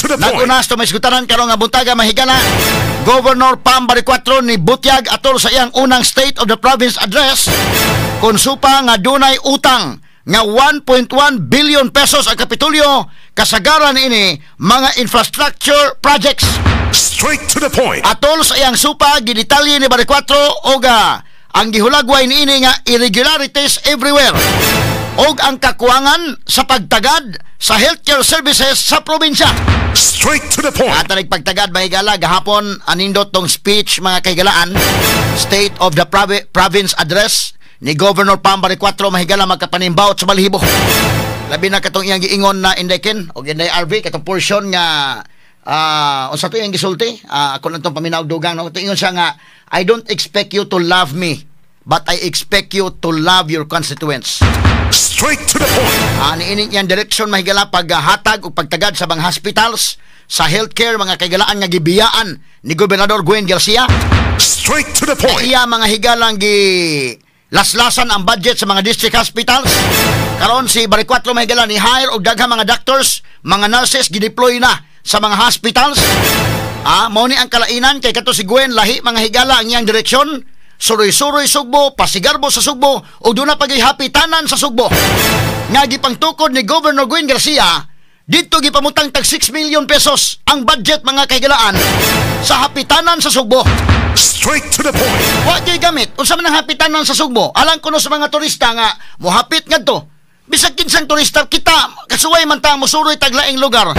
to the point. Nagunas to may isgutanan karon nga buntaga, mahigala. Governor Pam Baricuatro ni butyag atol sa iyang unang State of the Province Address kung supa nga dunay utang nga 1.1 billion pesos ang Kapitolyo, kasagaran ini mga infrastructure projects. Straight to the point. Atol sa iyang supa, gidetalye ni Baricuatro og ang gihulagway niini nga irregularities everywhere og ang kakuwangan sa pagtagad sa healthcare services sa probinsya. Straight to the point. At pagtagad, mahigala, gahapon anindot tong speech, mga kahigalaan, State of the Province Address ni Governor Pam Baricuatro, mahigala, magkapanimbaot sa balahibo. Labi na katong iyang giingon na Indekin o Inday RV, katong portion nga unsa to iyang gisulti? Ako lang tong paminaw dugang, no? Ingon siya nga, "I don't expect you to love me, but I expect you to love your constituents." Straight to the point. Niini iyang direksyon, mahigala, paghatag o pagtagad sa mga hospitals, sa healthcare, mga kahigalaan, nga gibiyaan ni Gobernador Gwen Garcia. Straight to the point. Iya mga higalang gi laslasan ang budget sa mga district hospitals. Karon si Baricuatro, mahigala, ni hire og daghang mga doctors, mga nurses, gideploy na sa mga hospitals. Mao ni ang kalainan kay kato si Gwen, lahi, mga higala, ang iyang direksyon. Suroy-suroy Sugbo, pasigarbo sa Sugbo ug duna pa hapitanan sa Sugbo nga gipangtukod ni Governor Gwen Garcia. Dito gipamutang tag 6 million pesos ang budget, mga kahigalaan, sa hapitanan sa Sugbo. Straight to the point. Wa gyud gamit. Unsa man ang hapitanan sa Sugbo? Alang kuno sa mga turista nga mohapit ngadto. Bisag kinsang turista kita, kasuway man ta mosuroy tag laing lugar.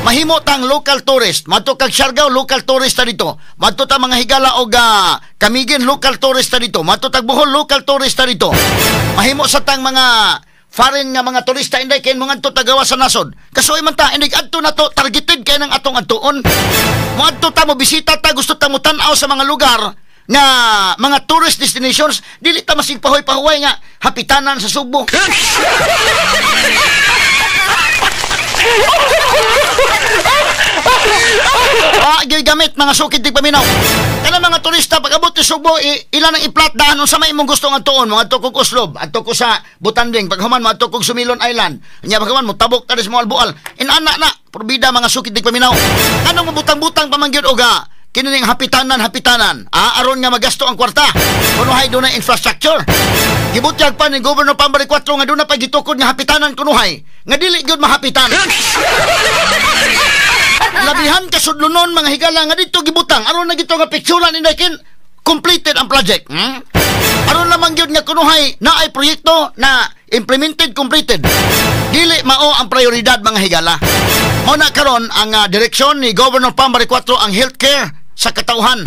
Mahimo tang local tourist. Madto kag Siargao, local tourist ta dito. Madto ta, mga higala, og Camiguin, local tourist ta dito. Madto tag Bohol, local tourist ta dito. Mahimo sa tang mga foreign nga mga turista, inday, kay mga adto tagawa sa nasod. Kasuway man ta, inday adto na to, targeted kay nang atong adtuon. Moadto ta, mo bisita ta, gusto ta mo tan-aw sa mga lugar nga mga tourist destinations, dili ta masig pahuway-pahuway nga hapitanan sa Sugbo. Gyud gamit, mga sukid tig paminaw. Kana mga turista pag abot ni Sugbo, ila nang iplat daan unsa may imong gusto nga tuon, mga kog Oslob, adto ko sa Butanding, paghuman mo adto kog Sumilon Island. Nya paghuman mo tabok ta sa Moalboal. Inana na, probida, mga sukid tig paminaw. Anong mabutang-butang pa man gyud og kini ning hapitanan hapitanan. Aron nga magasto ang kwarta. Kunuhay doon infrastructure. Gibutyag pa ni Governor Pam Baricuatro nga doon na pa gitukod nga hapitanan kunuhay nga dili gyud mahapitan. Labihan kasudlonon, mga higala, nga dito gibutang aron na gito nga picturean indakin completed ang project. Aron lamang gyud nga kunuhay na ay proyekto na implemented, completed. Dili mao ang prioridad, mga higala. Mao na karon ang direksyon ni Governor Pam Baricuatro ang healthcare sa katawhan.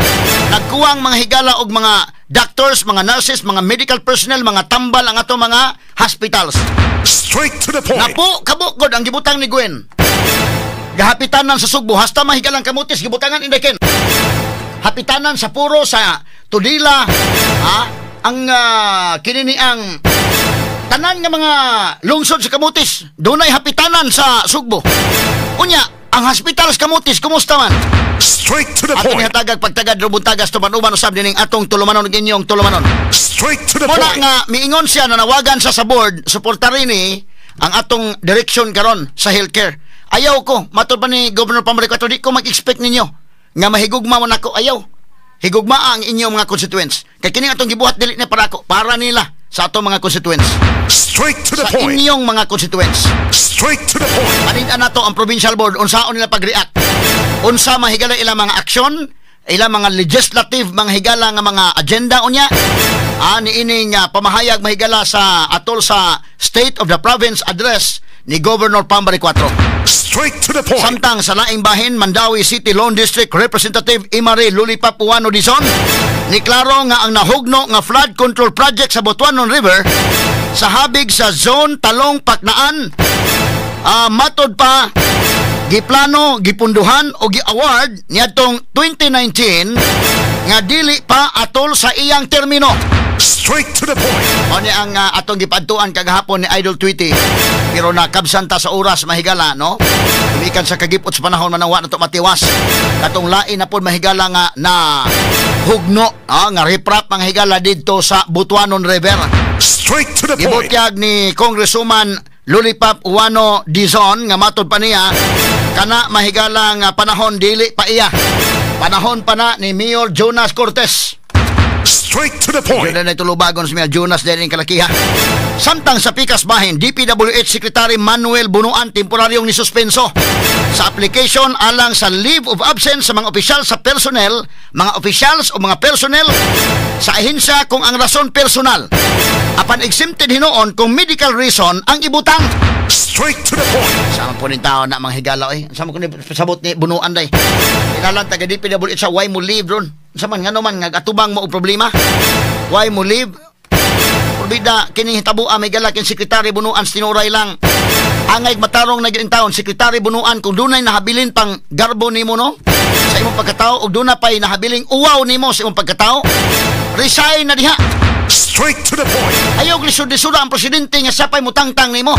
Nagkuwang, mga higala, og mga doctors, mga nurses, mga medical personnel, mga tambal ang ato mga hospitals. Straight to the point. Napo kabukod ang gibutang ni Gwen. Gahapitanan sa Sugbo, hasta mahigalang Kamutis gibutangan indaken. Hapitanan sa Puro, sa Tudela, ha? Ang kini ni ang tanan nga mga lungsod sa Camotes, dunay hapitanan sa Sugbo. Unya, ang hospital sa Camotes, kumusta man? Straight to the Ato point. ni hatagag pagtagad rubuntagas tuban-uban usab dining atong tulumanon ug inyong tulumanon. Straight to the Muna point. nga miingon siya na nawagan siya sa board, suporta rin ang atong direksyon karon sa healthcare. Ayaw ko, matod pa ni Governor Pam Baricuatro, di ko mag-expect ninyo nga mahigugma mo nako, ayaw. Higugma ang inyong mga constituents. Kay kini atong gibuhat dili na para ako, para nila sa atong mga constituents. Straight to the Sa point. inyong mga constituents. Straight to the point. Panin nato ang provincial board unsaon nila pag-react. Unsa mahigala ilang mga aksyon, ilang mga legislative, mga higala, nga mga agenda unya. Niining pamahayag, mahigala, sa atol sa State of the Province Address ni Governor Pam Baricuatro. Straight to the point. Samtang sa laing bahin, Mandaue City Lone District Representative Imari Lolipop Ouano Dizon ni klaro nga ang nahugno nga flood control project sa Butuanon River sa habig sa Zone Talong Paknaan, matod pa giplano, gipunduhan o gi-award niadtong 2019 nga dili pa atol sa iyang termino. Straight to the point. O ni ang atong gipadtuan kagahapon ni Idol Tweety. Pero nakabsan ta sa oras, mahigala, no? Tumikan sa kagipot sa panahon manawa na to matiwas. Katong lain na pod, mahigala, nga na hugno, nga riprap, mga higala, didto sa Butuanon River. Straight to the point. Gibutyag ni Congresswoman Lolipop Ouano Dizon nga matod pa niya Kana mahigala nga panahon dili pa iya. Panahon pa na ni Mayor Jonas Cortez. Straight to the point. Yun na tulubagon si Mayor Jonas din ang kalakiha. Samtang sa pikas bahin, DPWH Secretary Manuel Bunuan temporaryong nisuspenso sa application alang sa leave of absence sa mga opisyal sa personnel, mga officials o mga personnel sa ahensya kung ang rason personal. Apan exempted hinuon kung medical reason ang ibutang. Straight to the point. Sama po ni tao na mga higala oy. Sama ko ni sabot ni Bunuan day. Kinalan taga DPWH sa why mo leave ron. Sa man ngano man nga atubang mo og problema. Why mo leave? Purbida kini hitabo may gala kin Sekretary Bunuan tinuray lang. Angay matarong na gyud taon Sekretary Bunuan kung dunay nahabilin pang garbo nimo no sa imong pagkatao og duna pay nahabiling uwaw nimo sa imong pagkatao, resign na diha. Straight to the point. Ayaw lisod-lisod ang presidente nga sapay mutangtang nimo.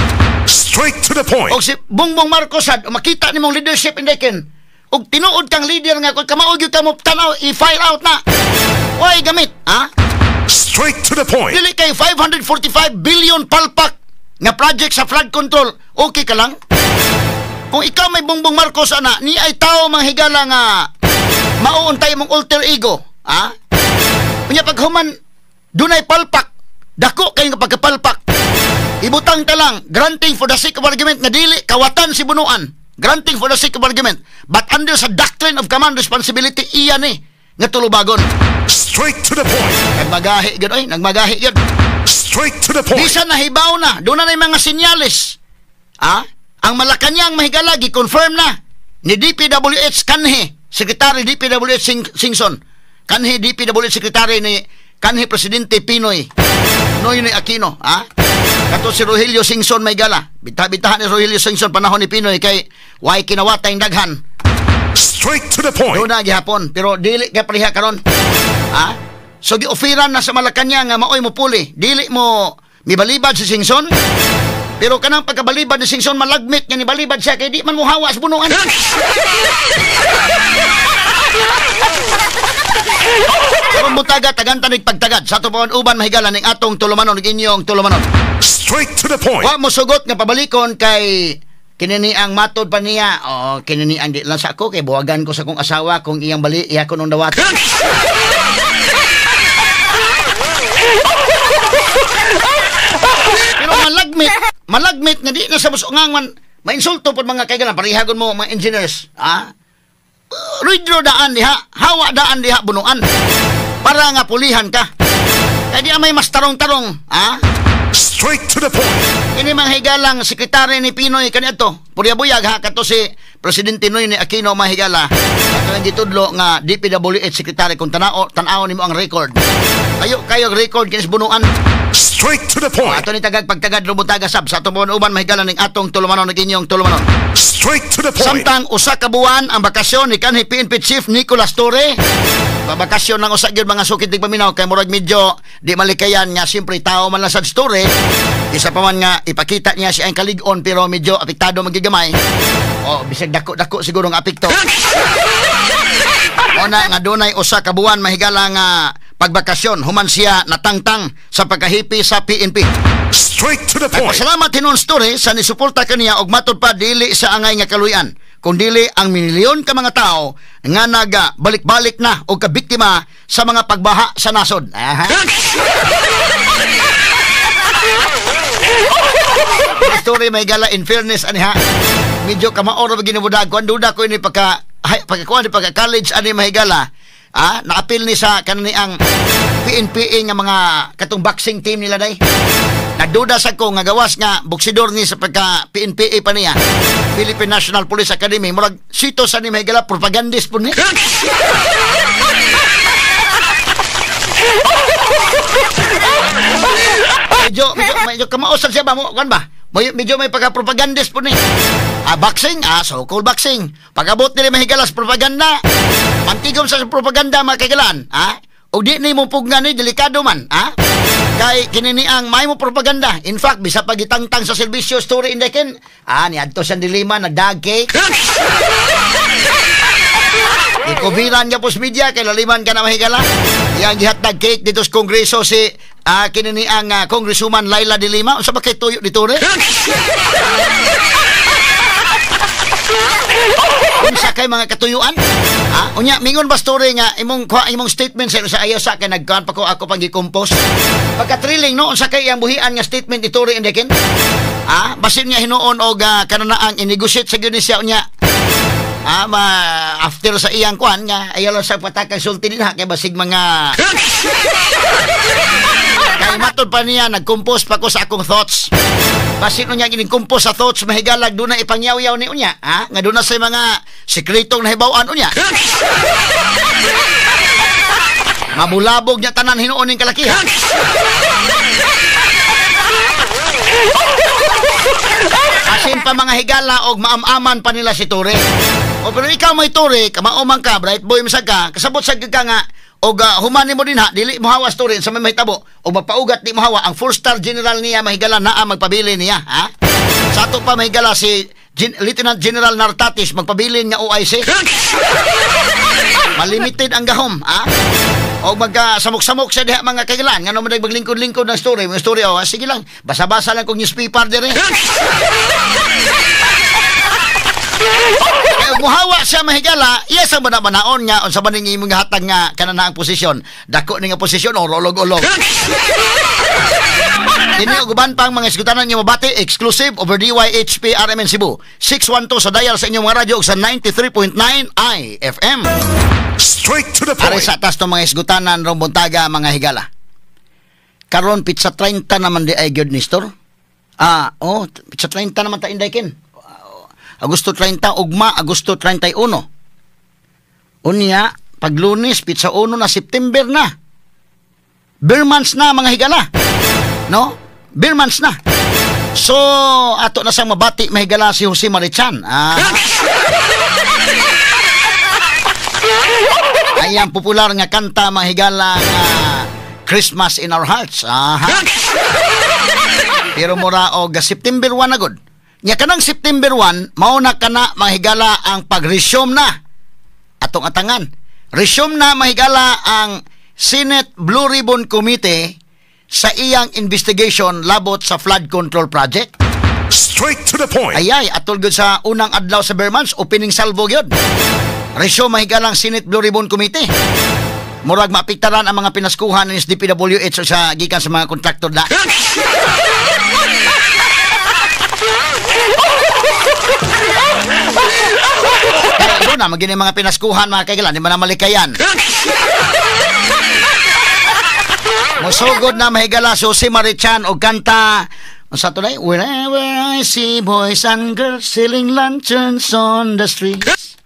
Straight to the point. Og si Bongbong Marcos sad makita nimong leadership indekin. Og tinuod kang leader nga kung kamao gyud ka mo tanaw i-file out na. Way gamit, ha? Straight to the point. Dili kay 545 billion palpak nga project sa flood control, okay ka lang? Kung ikaw may Bongbong Marcos ana, ni ay tao mga higala nga mauuntay mong alter ego, ha? Unya paghuman dunay palpak, dako kay nga pagkapalpak. Ibutang ta lang, granting for the sake of argument nga dili kawatan si Bunuan. Granting for the sake of argument, but under sa doctrine of command responsibility iya ni nga tulubagon. Straight to the point. Nagmagahi gyud oy, nagmagahi gyud. Straight to the point. Bisan nahibaw na, doon na mga senyales. Ah, ang Malacañang mahigala gi-confirm na ni DPWH kanhi Secretary DPWH Singson. Kanhi DPWH Secretary ni kanhi Presidente Pinoy Noynoy Aquino, ha? Kato si Rogelio Singson may gala. Bita-bitahan ni Rogelio Singson panahon ni Pinoy kay way kinawatay daghan. Straight to the point. Doon na gihapon pero dili kay pareha karon. Ha? So gi-offeran na sa Malacañang nga maoy mo puli. Dili mo mibalibad si Singson. Pero kanang pagkabalibad ni Singson malagmit nga nibalibad siya kay di man mohawa sa Bunuan. Pero mutaga tagan tanig pagtagad sa ato pa uban mahigala ning atong tulumanon ug inyong tulumanon. Straight to the point. Wa mo sugot nga pabalikon kay kinini ang matod pa niya. O kinini ang di lang sa ako kay buwagan ko sa kong asawa kung iyang bali iya ko nung dawat. Pero malagmit, malagmit nga di na sa musungang man mainsulto pod mga kaigalan parihagon mo mga engineers, ha? Ridro daan diha, hawa daan diha Bunuan. Para nga pulihan ka. Kaya di may mas tarong-tarong, ha? Straight to the point. Ini mga higalang sekretary ni Pinoy kaniadto. Purya-buyag ha kato si Presidente Noynoy Aquino mahigala. Ato ang gitudlo nga DPWH secretary kung tanaw nimo ang record. Ayo kayo record kinis Bunuan. Straight to the point. Ato ni tagag pagtagad rumutaga sab sa atong uban mahigala ning atong tulumanon ug inyong tulumanon. Straight to the point. Samtang usa ka buwan ang bakasyon ni kanhi PNP Chief Nicolas Torre. Bakasyon lang usa gyud mga sukit tig paminaw kay murag medyo di malikayan nga siyempre tao man lang sa story. Isa pa man nga ipakita niya siya ang kalig-on pero medyo apektado magigamay. O bisag dako-dako siguro nga apekto. Ona nga dunay usa ka buwan mahigala nga pagbakasyon human siya natangtang sa pagkahipi sa PNP. Straight to the point. Nagpasalamat hinon story sa nisuporta kaniya og matud pa dili sa angay nga kaluyan kung dili ang milyon ka mga tao nga naga balik-balik na og kabiktima sa mga pagbaha sa nasod. Aha. Story may gala in fairness ani ha. Medyo kamaoro ba ginibudag kuan duda ko ini pagka pagkakuan ni pagka college ani mahigala. Ah, naapil ni sa kanani ang PNPA nga mga katong boxing team nila day. Nagduda sa ko nga gawas nga boksidor ni sa pagka PNPA pa niya. Philippine National Police Academy murag sito sa ni mahigala propagandist po ni. Medyo kamaosan siya ba mo kan ba? Medyo may pagka-propagandist po ni. Ah, boxing, so called boxing. Pag-abot nila mahigalas propaganda. Pantigom sa propaganda mga kaigalan, ha? O di ni mo pugna ni delikado man, ha? Kay kinini ang may mo propaganda. In fact, bisa pagitangtang sa serbisyo story indeken, niadto sa Dilima nagdag cake. Ikubiran niya po sa media kay laliman ka na mahigala. Yang gihatag cake dito sa kongreso si kinini ang Congresswoman Laila de Lima. Unsa ba kay tuyo dito re? Unsa kay mga katuyuan? Ha? Unya mingon ba story nga imong kuha imong statement sa ayaw sa kay nagkuan pa ko ako pang gi-compose. Pagka-thrilling no, unsa kay ang buhian nga statement ni Torre Indekin? Ha? Basin niya hinuon og kananaang i-negotiate sa gyud ni siya unya. Ha, ma after sa iyang kuan nga ayaw lang sa patakang sulti dinha kay basig mga kay matod pa niya nag-compose pa ko sa akong thoughts. Basin unya gining-compose sa thoughts mahigalag doon na ipangyaw-yaw ni unya, ha? Nga doon na sa mga sekretong nahibaw-an unya. Mabulabog niya tanan hinuon ning kalakihan. Asin pa mga higala og maam-aman pa nila si Torre. O pero ikaw may Torre, kamao man ka, bright boy masag ka, kasabot sa ka nga og humani mo din ha, dili mo hawas Torre sa may mahitabo og mapaugat di mo hawa ang 4-star general niya mahigala naa magpabili niya, ha? Sa ato pa mahigala si Lieutenant General Nartatis magpabilin nga OIC. Malimited ang gahom, ha? O magka samok-samok sa diha mga kailan ngano man maglingkod-lingkod ng story, mga story oh, sige lang, basa-basa lang kong newspaper dire. Kaya muhawa siya mahigala, iya sa bana-banaon nga unsa man ning imong hatag nga kanana ang posisyon. Dako ni nga posisyon o rolog-olog. Kini og uban pang mga iskutanan niyo mabati exclusive over DYHP RMN Cebu. 612 sa dial sa inyong mga radyo ug sa 93.9 IFM. Straight to the point. Ari sa tas tong mga isgutanan rong buntaga mga higala. Karon pizza 30 naman di ay gyud ni store. Ah, oh, pizza 30 naman ta inday kin. Agosto 30 ugma Agosto 31. Unya pag Lunes pizza 1 na September na. Bare months na mga higala. No? Bare months na. So ato na sang mabati mahigala si Jose Marichan. Ah. Ay ang popular nga kanta mahigala nga Christmas in Our Hearts. Aha. Pero mura og September 1 na gud. Nya kanang September 1 mao na kana mahigala ang pag-resume na atong atangan. Resume na mahigala ang Senate Blue Ribbon Committee sa iyang investigation labot sa flood control project. Straight to the point. Ayay, atol gud sa unang adlaw sa Bermans, opening salvo gyud. Resume mahigalang Senate Blue Ribbon Committee. Murag maapektaran ang mga pinaskuhan ng DPWH sa gikan sa mga kontraktor da. Kaya doon na, maging mga pinaskuhan mga kailan, di man na malikayan. Musugod na mahigala si Jose Marichan o kanta sa tunay, wherever I see boys and girls selling lanterns on the streets.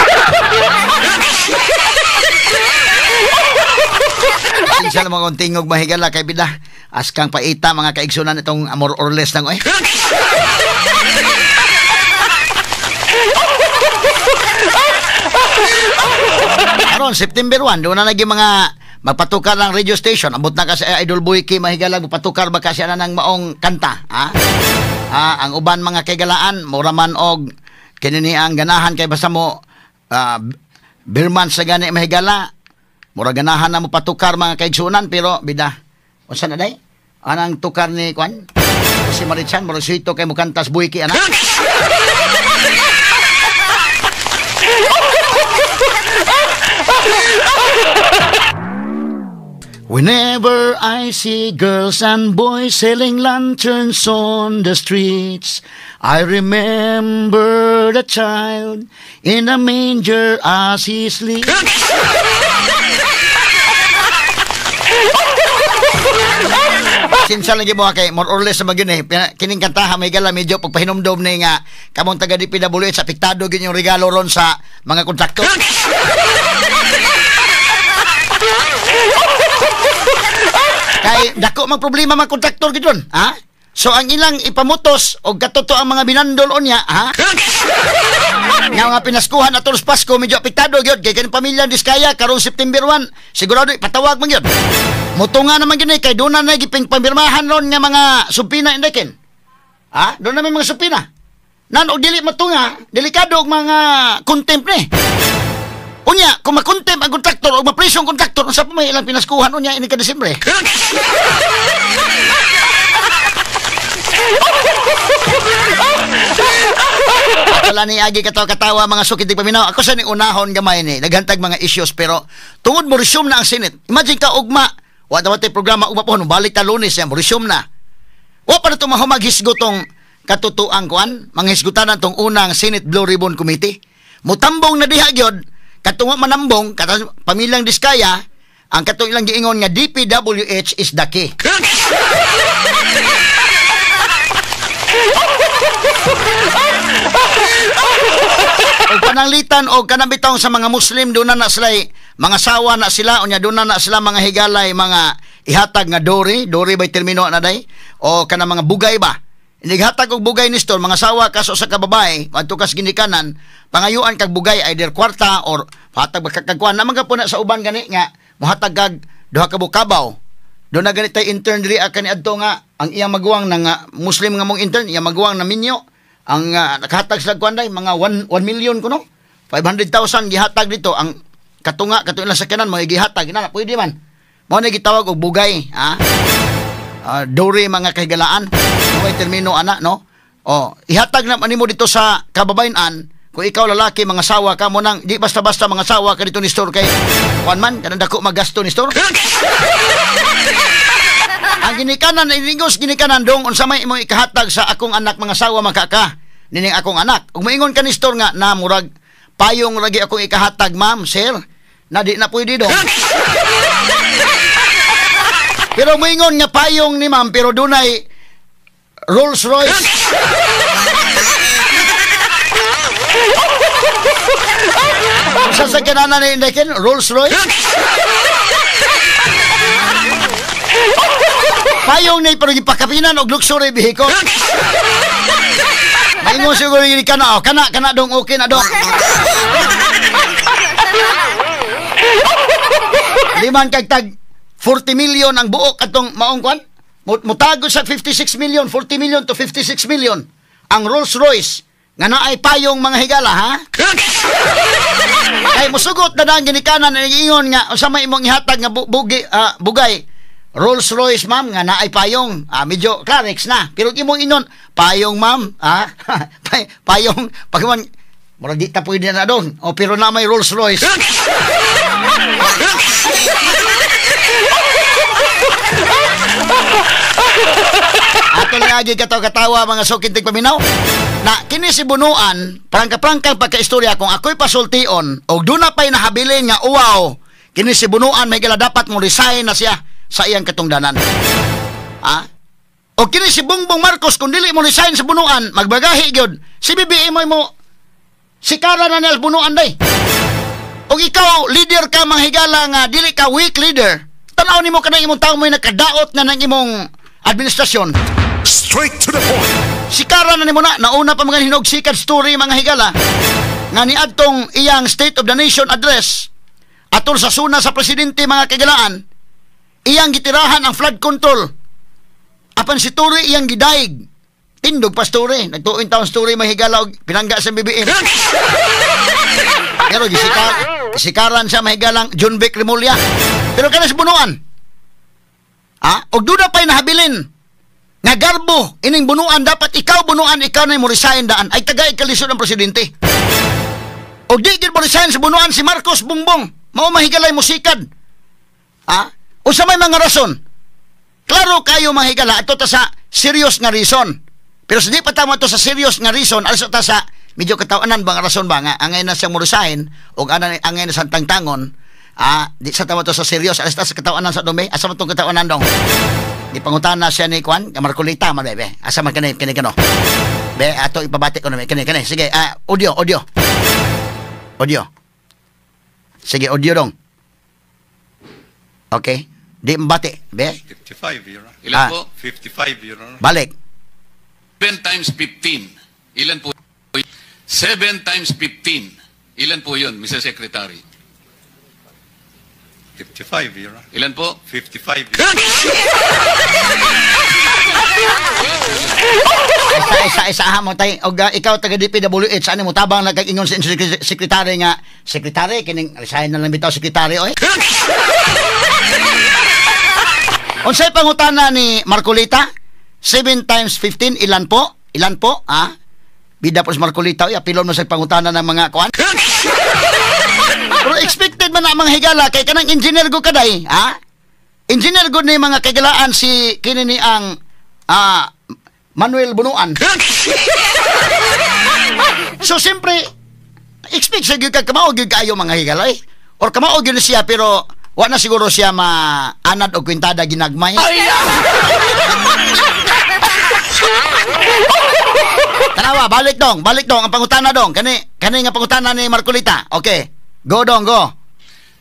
Isa lang mga tingog mahigala kay bida. Askang paita mga kaigsunan itong amor or less nang oy. Aron September 1 doon na naging mga magpatukar ng radio station. Ambot na kasi Idol Boyke mahigala magpatukar ba kasi na ng maong kanta, ha? Ah, ang uban mga kaigalaan mura man og kinini ang ganahan kay basta mo Birman sa gani mahigala. Mura ganahan na mo patukar mga kaigsunan pero bida. Unsa na day? Anang tukar ni kwan? Si Marichan mura sito kay mukantas Boyke anak. Whenever I see girls and boys selling lanterns on the streets, I remember the child in the manger as he sleeps. Sinsa lang mo kay more or less sa magyun eh. Kining kantaha may gala medyo pagpahinumdom ni nga kamong taga DPWH apektado gyud yung regalo ron sa mga kontraktor. Kay dako mang problema mga kontraktor gid ron, ha? So ang ilang ipamutos og katoto ang mga binandol unya, ha? Nga mga pinaskuhan atol sa Pasko medyo apektado gyud kay kaning pamilya Diskaya karong September 1 sigurado ipatawag man gyud. Mutunga naman gyud kay doon na giping pamirmahan ron nga mga supina indekin. Ha? Doon na may mga supina. Nan og dili matunga, delikado og mga contempt ni. Unya, kung makontempt ang kontraktor o mapreso ang kontraktor, unsa pa may ilang pinaskuhan unya ini ka Disyembre. Ato Ato lang ni agi katawa-katawa, mga suki tigpaminaw. Ako sa ni unahon gamay ni naghantag mga issues, pero tungod mo resume na ang Senate. Imagine ka ugma, wa daw tay programa ugma po, balik ta Lunes yan, mo resume na. Wa pa na ito mahumaghisgo tong katutuang kuan, mga hisgutan tong unang Senate Blue Ribbon Committee. Mutambong na diha gyud, katong manambong, katong pamilyang Diskaya, ang katong ilang giingon nga DPWH is the key. O pananglitan o kanang bitong sa mga Muslim, doon na sila mga sawa na sila, unya doon na sila mga higalay, mga ihatag nga dori, dori by termino na day, o kanang mga bugay ba. Inighatag og bugay ni store, mga sawa kaso sa kababae, adto kas ginikanan, pangayuan kag bugay either kwarta or hatag kagkuan naman ka po na sa uban gani nga mohatag kag duha ka bukabaw. Doon na ganit tay intern diri kani adto nga ang iyang maguwang na nga Muslim nga mong intern, iyang maguwang na minyo ang nakahatag sila kuan day mga 1 million kuno, 500,000 gihatag dito ang katunga kato ilang sakyanan mga gihatag na pwede man. Mao na gitawag og bugay, ha? Dori mga kahigalaan. May termino ana, no? Oh, ihatag na manimo dito sa kababayan-an. Kung ikaw lalaki, mga sawa ka mo nang di basta-basta mga sawa ka dito ni store kay kuan man kanang dako magasto ni store. Ang ginikanan iningos ginikanan dong unsa may imong ikahatag sa akong anak mga sawa makaka nining akong anak. Ug moingon ka ni store nga na murag payong lagi akong ikahatag, ma'am, sir, na di na pwede dong. Pero moingon nga payong ni ma'am pero dunay Rolls Royce. Sa sakyanan ni Indekin, Rolls Royce. Payong ni pero gipakapinan og luxury vehicle. Maingon siguro yun ka na, oh, kana kana dong, okay na dong. Liman kag tag 40 million ang buok atong maong kwan. Mutago sa 56 million, 40 million to 56 million ang Rolls Royce nga naay payong mga higala, ha? Kay musugot na dang ginikanan ingon nga unsa may imong ihatag nga bugay Rolls Royce, ma'am, nga naay payong. Medyo clarex na. Pero imong inon payong, ma'am, ha? Payong pagman murag di ta pwede na dong. O pero na may Rolls Royce. Ato lang agi katawa-katawa mga suki tigpaminaw. Na kini si Bunuan, prangka-prangkang pagkaistorya kung ako'y pasultion og duna pa'y nahabilin nga uwaw, kini si Bunuan may gala dapat mo resign na siya sa iyang katungdanan. Ha? O kini si Bongbong Marcos kung dili mo resign sa Bunuan, magbagahi gyud. Si BBM mo sikara na nila Bunuan day. Og ikaw leader ka mga higala nga dili ka weak leader. Tan-aw nimo kanang imong tawo mo'y nakadaot na ng imong administrasyon. Straight to the point. Sikara na nimo na, nauna pa mga hinog sikat story mga higala nga niadtong iyang State of the Nation address atol sa suna sa presidente mga kagalaan, iyang gitirahan ang flood control. Apan si Turi iyang gidaig. Tindog pa story, nagtuon taon story mga higala og pinangga sa BBM. Pero gisikaran siya mahigalang John Vic Remulla. Pero kana si Bunuan. Ha? Og duda pa'y nahabilin nga garbo ining Bunuan, dapat ikaw Bunuan, ikaw na mo resign daan. Ay tagay kalisod ang presidente. Og di gid mo resign sa Bunuan si Marcos Bongbong. Mao mahigalay musikad. Ha? Unsa may mga rason? Klaro kayo mahigala ato ta sa serious nga reason. Pero sa di pa tama to sa serious nga reason, also ta sa medyo katawanan ba nga rason ba nga angay na siyang mo resign og angay na siyang tangtangon. Di sa tama to sa serious, alas ta sa katawanan sa dumi. Asa man tong katawanan dong? Di pangutana siya ni Kwan, Marcolita man bebe. Asa man kani kani kano. Be ato ipabati ko na kani kani. Sige, audio, audio. Audio. Sige, audio dong. Okay. Di mbati, be. 55, Your Honor. Ilan po? 55, Your Honor. Balik. 7 times 15. Ilan po? 7 times 15. Ilan po yun, Mr. Secretary? 55, Your Honor. Ilan po? 55, Your Honor. Isa mo tay og ikaw taga DPWH ani mo tabang nagkaingon sa sekretary nga sekretary kining resign na lang bitaw sekretary oy. Unsay pangutana ni Marcolita? 7 times 15 ilan po? Ilan po? Ha? Bida po si Marcolita, oy, apilon mo sa pangutana ng mga kuan. Pero expected man na mga higala kay kanang engineer go kaday, ha? Engineer gud ni mga kagalaan si kini ni ang Manuel Bunuan. So siyempre expect sa gyud ka kamao gyud kaayo mga higala eh. Or kamao gyud siya pero wa na siguro siya maanad og kwintada ginagmay. Tanawa, balik dong ang pangutana dong. Kani kani nga pangutana ni Marcolita. Okay. Go dong, go.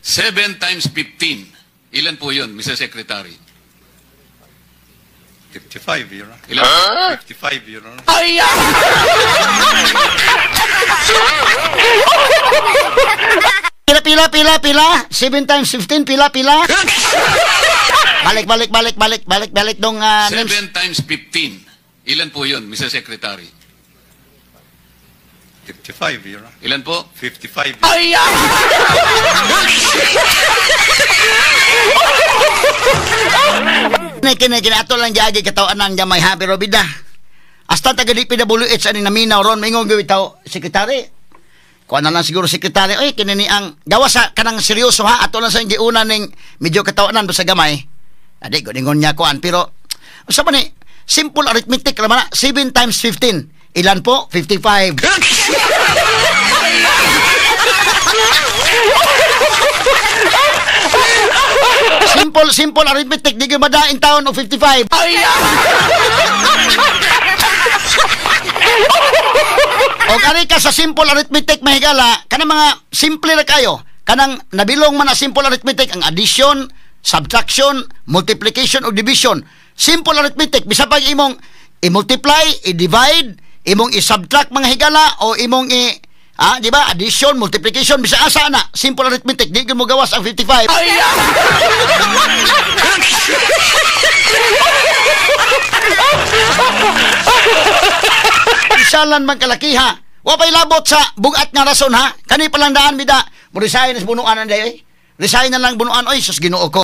7 times 15. Ilan po yun, Mr. Secretary? 55, Your Honor. Ilan? 55, Your Honor. Pila, pila, pila, pila. 7 times 15, pila, pila. Balik, balik, balik, balik, balik, balik dong. 7 times 15. Ilan po yun, Mr. Secretary? 55, Your Honor. Ilan po? 55, Your Honor. Kini, kini, ato lang giagi katawanan gamay ha, pero bida. Hasta taga DPWH ani naminaw ron, maingon gyud tao, sekretary. Kuha na lang siguro sekretary, oy, kini ni ang gawa sa kanang seryoso ha, ato lang sa giuna ning medyo katawanan sa gamay. Adi, guningon niya kuan, pero sa man ni, simple arithmetic raman na, 7 times 15. Ilan po? 55. Simple arithmetic. Di kayo madaing taon o 55. O kari ka sa simple arithmetic, mahigala, kanang mga simple na kayo. Kanang nabilong man na simple arithmetic, ang addition, subtraction, multiplication, o division. Simple arithmetic, bisa pag imong i-multiply, i-divide, imong i-subtract mga higala, o imong i- di ba? Addition, multiplication, bisa asa na. Simple arithmetic, di mo gawas ang 55. Isalan man kalakiha. Wa pa'y labot sa bugat nga rason ha. Kani palang daan bida. Mo resign na sa bunuan ang day. Resign na lang bunuan oy, sus Ginoo ko.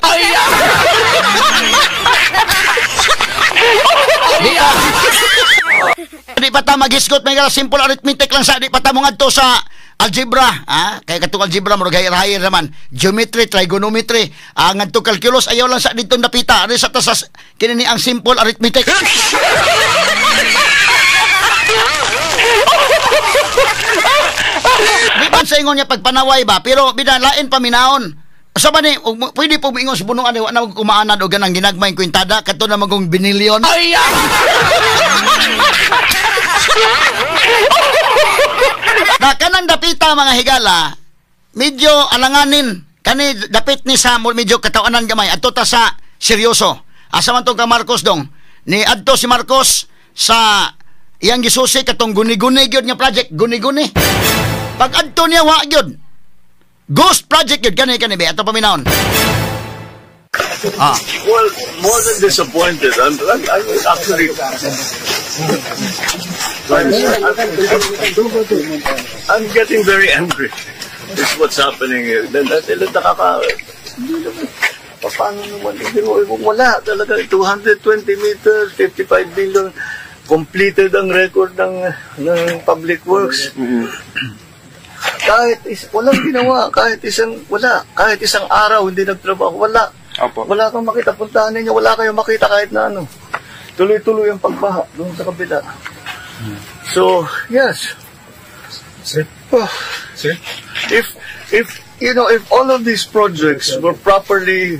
Di pa ta maghisgot may simple arithmetic lang sa di pa ta mo ngadto sa algebra, ha? Kay katong algebra murag higher naman. Geometry, trigonometry, ngadto calculus ayaw lang sa didto napita. Ari sa ta sa kini ni ang simple arithmetic. Di ba sa ingon niya pagpanaway ba, pero bida lain paminaon. Sa ba ni, pwede po ingon sa bunuan, wa na kumaanad o ganang ginagmay kwintada, kato na magong binilyon. Na kanang dapita mga higala, medyo alanganin. Kani dapit ni sa medyo katawanan gamay. Adto ta sa seryoso. Asa man tong ka Marcos dong? Ni adto si Marcos sa iyang gisusi katong guni-guni gyud nga project, guni-guni. Pag adto niya wa gyud. Ghost project gyud kani kani be ato paminawon. Ah. Well, more than disappointed, I'm actually I'm getting very angry. This is what's happening here. Paano naman? Wala talaga. 220 meters, 55 billion. Completed ang record ng public works. Kahit walang ginawa, kahit isang araw hindi nagtrabaho, wala. Opo. Wala kang makita, puntahan ninyo, wala kayong makita kahit na ano. Tuloy-tuloy ang pagbaha doon sa kabila. So, yes. Sir? Oh. Sir? If you know, if all of these projects were properly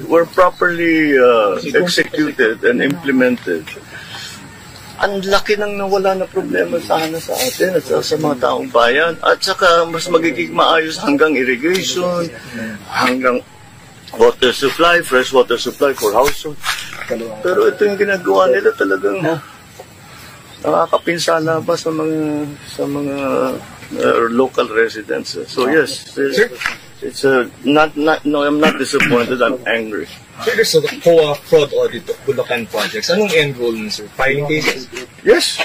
executed and implemented, ang laki ng nawala na problema sana sa atin at sa mga taong bayan. At saka mas magiging maayos hanggang irrigation, hanggang water supply, fresh water supply for household. Pero ito yung ginagawa nila talagang nakakapinsala ba sa mga local residents. So yes, it's a not no, I'm not disappointed, I'm angry. Sir, there's a COA fraud audit of Bulacan projects. Anong end goal nun, sir? Filing cases? Yes.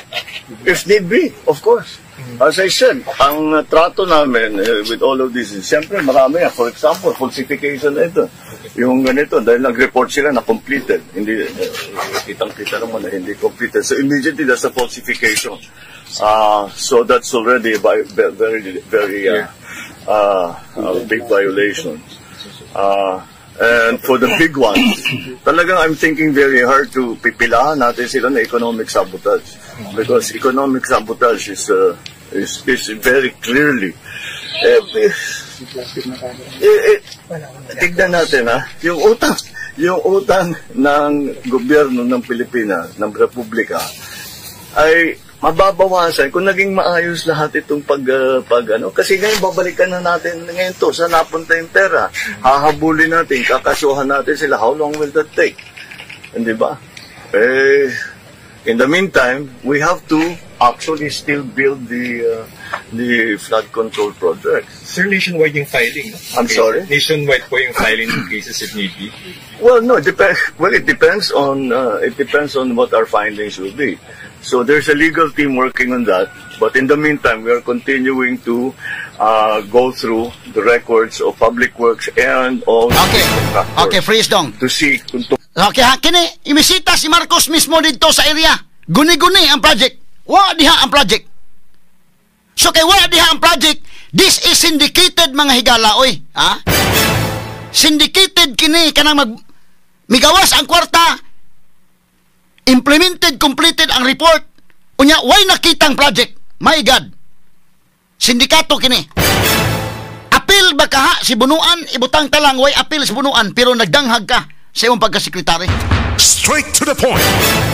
If need be, of course. As I said, ang trato namin with all of this, siyempre marami yan. For example, falsification na ito. Yung ganito, dahil nag-report sila na completed. Hindi, eh, kitang-kita naman na hindi completed. So immediately, that's a falsification. So that's already a very, very big violation. And for the big ones, talagang I'm thinking very hard to pipilahan natin sila na economic sabotage. Because economic sabotage is very clearly eh, tignan natin ha, yung utang ng gobyerno ng Pilipinas, ng Republika, ay mababawasan kung naging maayos lahat itong pag ano, kasi ngayon babalikan na natin ngayon to, saan napunta yung pera? Hahabulin natin, kakasuhan natin sila. How long will that take? Hindi ba? Eh, in the meantime, we have to actually still build the flood control projects. Sir, nationwide yung filing, no? I'm sorry? Nationwide po yung filing ng cases if need be. Well, no, it depends. Well, it depends on what our findings will be. So there's a legal team working on that. But in the meantime, we are continuing to go through the records of Public Works and all the contractors Okay, freeze dong. To see kung Okay ha, kini imisita si Marcos mismo dito sa area. Guni-guni ang project. Wa diha ang project. So kay wa diha ang project, this is syndicated, mga higala, oy, ha? Syndicated kini, kanang mag migawas ang kwarta, implemented, completed ang report. Unya way nakitang project. My God. Sindikato kini. Apil ba ka ha si Bunuan? Ibutang talang way apil si Bunuan pero nagdanghag ka sa imong pagkasekretary. Straight to the point.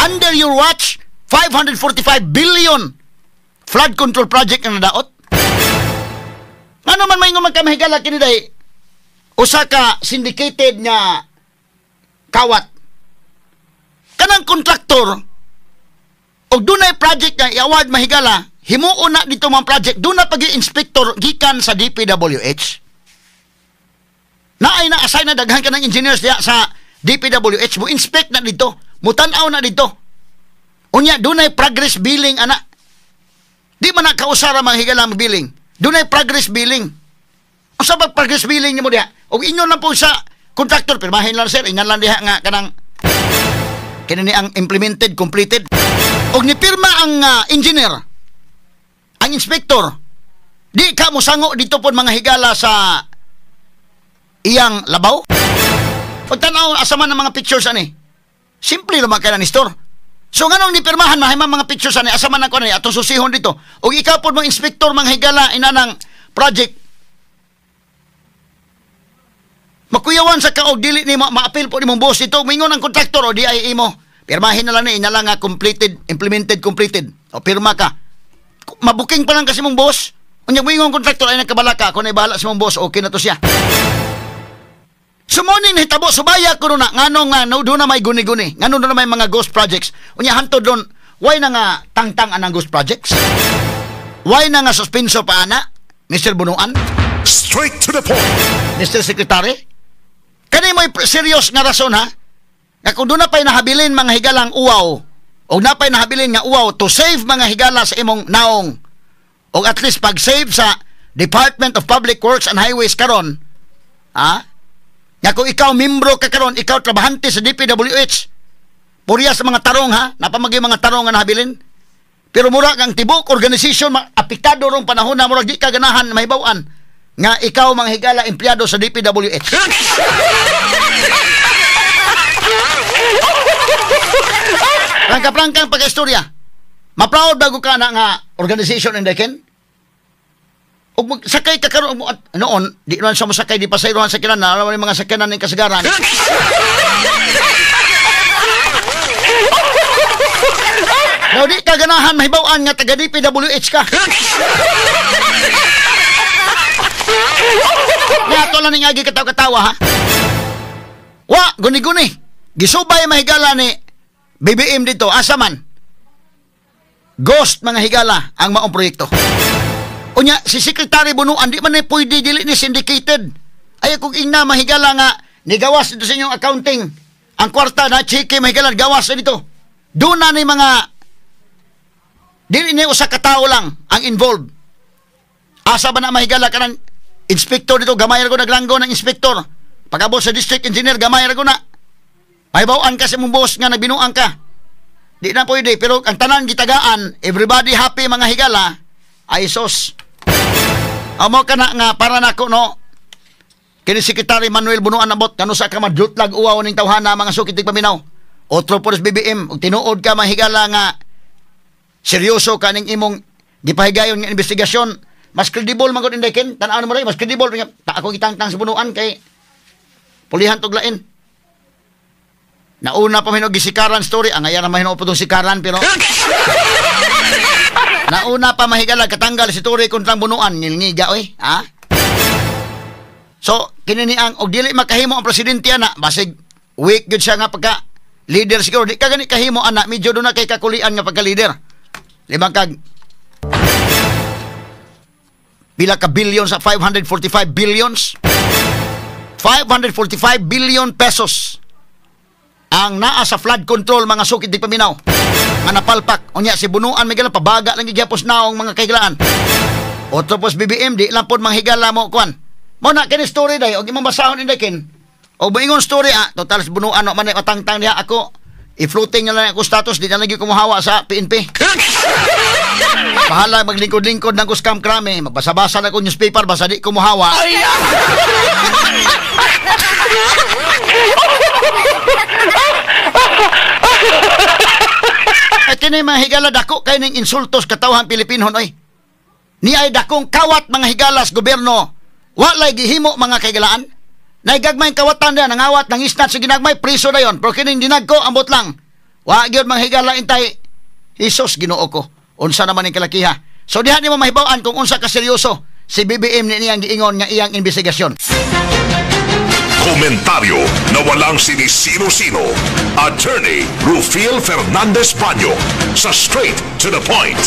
Under your watch, 545 billion flood control project ang nadaot. Ano man may man kamahigala kini day usa ka syndicated nga kawat. Kanang kontraktor og dunay project nga i-award, mahigala, himuon na dito mga project, doon na pag inspector gikan sa DPWH. Naay na assign na daghan ka ng engineers diha sa DPWH mo inspect na dito, mutan-aw na dito. Unya dunay progress billing ana. Di man na kausara, mga higala, ang billing. Dunay progress billing. Unsa ba progress billing nimo diha? Og inyo lang po sa contractor, pirmahin lang, sir, ingan lang diha nga kanang kini ni ang implemented, completed. Og nipirma ang engineer, ang inspector, di ka mosango dito pod, mga higala, sa iyang labaw? Pag tanaw, asa man ang mga pictures ani? Simple naman kay na ni store. So nganong nipirmahan mahima mga pictures ani, asa man ang kuan ani atong susihon dito? Og ikaw pod mga inspector, mga higala, inanang project, makuyawan sa ka og dili ni maapil po nimong boss dito. Mingon ang kontraktor, o di ay imo. Pirmahin na lang ni ina lang nga completed, implemented, completed. O pirma ka. Mabuking pa lang kasi mong boss. Unya moingon ang kontraktor, ay nagkabala ka, kung bahala sa mong boss, okay na to siya. So mo ning nahitabo, subaya ko na ngano nga no, doon na may guni-guni, ngano doon na may mga ghost projects. Unya hantod doon, why na nga tangtang anang ghost projects? Why na nga suspenso pa ana, Mr. Bunuan? Straight to the point. Mr. Secretary? Kani mo'y serious nga rason ha? Nga kung doon na pa'y nahabilin, mga higalang uwaw, o na pa'y nahabilin nga uwaw to save, mga higala, sa imong naong, o at least pag-save sa Department of Public Works and Highways karon, ha? Nga kung ikaw membro ka karon, ikaw trabahante sa DPWH, purya sa mga tarong ha, napamagi mga tarong nga nahabilin. Pero mura kang tibok organization apektado rong panahon na murag di ka ganahan mahibaw-an nga ikaw, mga higala, empleyado sa DPWH. Prangka-prangkang pagka-istorya. Ma-proud bago ka na nga organization in Deken? Ug sakay ka karon mo at noon, di naman sa mosakay di pasayrohan sa kinan, na naman yung mga sakyanan ng kasagaran. Now, di ka ganahan mahibaw-an nga taga DPWH ka. Nga ato lang ning agi katawa-katawa ha. Wa, guni-guni. Gisubay, mahigala, ni BBM dito, asa man? Ghost, mga higala, ang maong proyekto. Unya, si Secretary Bunuan, di man ni pwede dili ni syndicated. Ay, kung ingna, mahigala, nga, nigawas dito sa inyong accounting. Ang kwarta na chike, mahigala, gawas na dito. Doon na ni mga, dili ni usa ka tawo lang ang involved. Asa ba na, mahigala, ka ng inspector dito, gamay ko naglanggo ng inspector. Pag-abot sa district engineer gamay ra guna. Mahibaw-an ka sa imong boss nga nagbinuang ka. Di na pwede, pero ang tanan gitagaan, everybody happy mga higala, ay sos. Amo ka na nga para nako no. Kini Secretary Manuel Bunuan nabot kanu sa ka madlutlag uwaw ning tawhana mga sukit paminaw. Otro po BBM ug tinuod ka mga higala nga seryoso ka ning imong gipahigayon nga investigasyon, mas credible man gud inday ken tan-aw mo ray mas credible nga ta ako gitangtang sa Bunuan kay pulihan tog lain. Nauna pa man gisikaran story, ang ayan na mahinuo po tong sikaran pero nauna pa mahigala katanggal si Tore kontrang Bunuan ngilngiga oy, ha? So kini ni ang og dili makahimo ang presidente ana, basig weak gyud siya nga pagka leader siguro di ka gani kahimo ana, medyo do na kay kakulian nga pagka leader. Limang kag pila ka billion sa 545 billions? 545 billion pesos ang naa sa flood control mga sukit di paminaw nga napalpak. Unya si Bunuan may gala pabaga lang gigyapos naong mga kahigalaan. Otro pos BBM di lang pod manghigala mo kuan. Mo na kini story day og imong basahon inday kin. Og moingon story ah, total si Bunuan no man matangtang niya ako. I-floating na lang ako status, di na lagi kumuhawa sa PNP. Bahala maglingkod-lingkod ng scam crime, magbasa-basa na ko newspaper basta di kumuhawa. At kini mga higala dako kay ning insultos katawhan Pilipinhon oy. Ni ay dakong kawat mga higalas gobyerno. Walay gihimo mga kahigalaan. Naigagmay kawatan niya, nangawat, nangisnat sa ginagmay, priso na yon. Pero kining dinagko, ambot lang. Wa gyud mga higala intay. Hesus Ginoo ko. Unsa naman ning kalakiha. So diha nimo mahibaw-an kung unsa ka seryoso si BBM ni niyang giingon nga iyang investigasyon. Komentaryo na walang sinisino-sino. Attorney Rufiel Fernandez Panyo sa Straight to the Point.